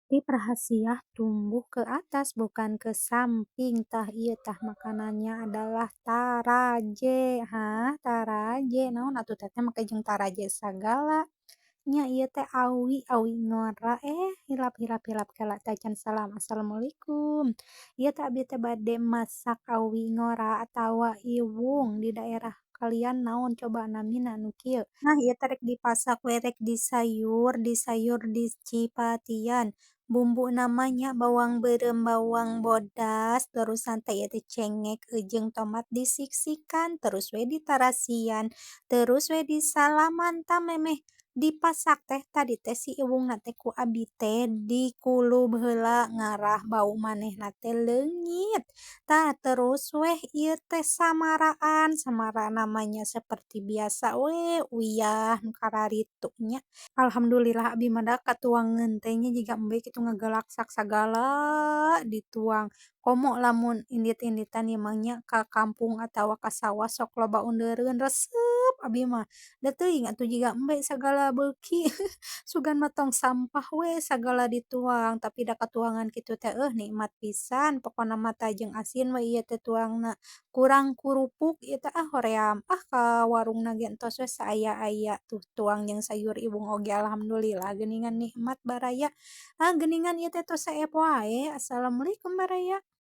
Tip rahasia tumbuh ke atas, bukan ke samping. Tah, ieu tah makanannya adalah taraje. Hah, taraje naon atuh teteh make jeung taraje sagala. Nya, ieu teh awi, awi ngora. Eh, hilap hilap hilap, kela tacan salam. Assalamualaikum. Ieu teh abi teh bade masak awi ngora atawa iwung. Di daerah kalian naon coba namina nu kieu? Nah, ieu teh rek dipasak we, rek disayur, disayur dicipatian. Bumbuna mah nya bawang beureum, bawang bodas, terusan teh ieu teh cengek jeung tomat disiksikan, terus we ditarasian, terus we disalaman. Tah, memeh dipasak teh tadi teh si iwungna teh ku abi teh dikulub heula ngarah bau manehna teh leungit. Tah, terus weh ieu teh samaraan, samarana mah nya saperti biasa we, uyah nu kararitu nya. Alhamdulillah abi mah da katuangeun teh nya jiga embe kitu ngagalaksak sagala dituang. Komo lamun indit-inditan ieu mah nya ka kampung atawa ka sawah, sok loba undereun, resep abi mah. Da teuing atuh jiga embe sagala beuki, sugan mah tong sampah we sagala dituang, tapi da katuangan kitu teh nikmat pisan pokona mah. Tah, jeung asin we ieu teh tuangna. Kurang kurupuk ieu teh, ah, hoream ah, ka warungna ge entos we saaya-aya. Tuh, tuang jeung sayur iwung oge alhamdulillah geuningan nikmat, baraya. Ah, geuningan ieu teh tos seep wae. Assalamualaikum, baraya.